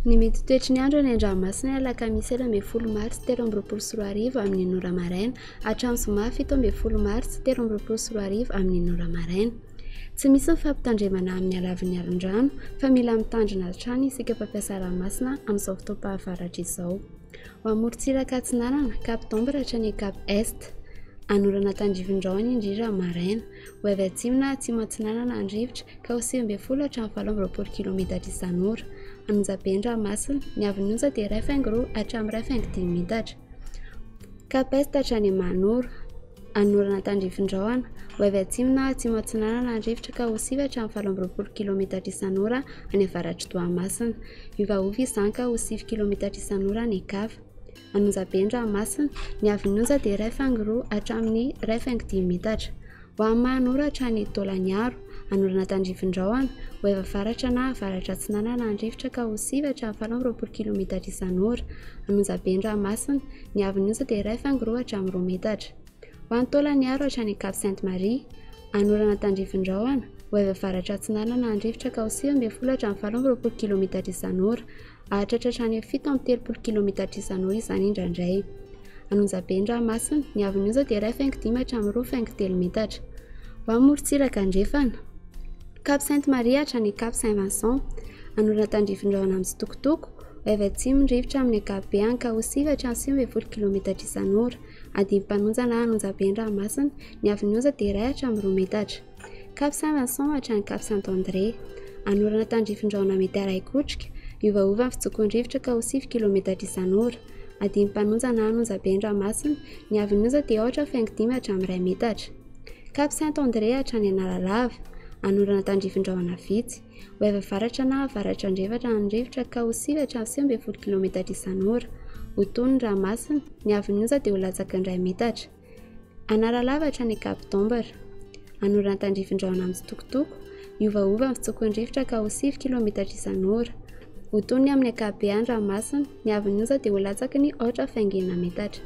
Ny mety toetry ny andro any an-dranomasina ny alakamisy 11 marsa 2023 amin'ny enina ora maraina hatramin'ny zoma 17 marsa 2023 amin'ny enina ora maraina. Tsy misy ny fampitandremana amin'ny halavin'ny alin-drano fa mila mitandrina hatrany isika mpampiasa ranomasina amin'izao fotoam-pahavaratra izao. Ho amorontsiraka atsinanana, Cap d'Ambre hatrany Cap Est. Anorana tandrifin-drahona indrindra maraina. Ho avy atsimo na atsimo atsinanana ny rivotra ka ho 19 hatramin'ny 28 kilometatra isan'ora. Anonjabe ny ranomasina, ny haavon'ny onja dia 1,2 hatramin'ny 1,5 metatra. Cap Est hatrany Mahanoro. Anorana tandrifin-drahona. Ho avy atsimo na atsimo atsinanana ny rivotra ka ho 9 hatramin'ny 28 kilometatra isan'ora any avaratr'i Toamasina. Miovaova izany ka ho 9 kilometatra isan'ora any an-kafa. Anonjabe ny ranomasina, ny haavon'ny onja dia 1,2 hatramin'ny 1,5 metatra. Ho an'i Mahanoro hatrany Taolagnaro, anorana tandrifin-drahona, ho avy avaratra na avaratra atsinanana ny rivotra ka ho 9 hatramin'ny 28 kilometatra isan'ora. Anonjabe ny ranomasina, ny haavon'ny onja dia 1,2 hatramin'ny 2 metatra. Ho an'i Taolagnaro hatrany Cap Sainte Marie, anorana tandrifin-drahona, ho avy avaratra atsinanana ny rivotra ka ho 19 hatramin'ny 28 kilometatra isan'ora. Hahatratra hatrany amin'ny 37 kilometatra isan'ora izany indraindray. Anonjabe ny ranomasina, ny haavon'ny onja dia 1,5 hatramin'ny 2,3 metatra. Ho an'ny morontsiraka andrefana, Cap Sainte Marie hatrany Cap Saint Vincent, anorana tandrifin-drahona mitsitokotoko, ho avy atsimo ny rivotra amin'ny ankapobeny ka ho 9 hatramin'ny 19 kilometatra isan'ora. Adim-panonja na anonjabe ny ranomasina, ny haavon'ny onja dia 1 hatramin'ny 2 metatra. Cap Saint Vincent hatrany Cap Saint André. Anorana tandrifin-drahona mety harahi-kotrika, miovaova ny fitsokon'ny rivotra ka ho 9 kilometatra isan'ora. Adim-panonja na anonjabe ny ranomasina, ny haavon'ny onja dia 4,5 hatramin'ny 1 metatra. Cap Saint André hatrany Analalava. Anorana tandrifin-drahona vitsy. Ho avy avaratra na avaratra andrefana ny rivotra ka ho 9 hatramin'ny 19 kilometatra isan'ora. Ho tony ny ranomasina, ny haavon'ny onja dia ho latsaky ny 1 metatra. Analalava hatrany Cap d'Ambre. Anorana tandrifin-drahona mitsitokotoko, miovaova ny fitsokon'ny rivotra ka ho 9 kilometatra isan'ora. Ho tony amin'ny ankapobeny ny ranomasina, ny haavon'ny onja dia ho latsaky ny 4,6 metatra.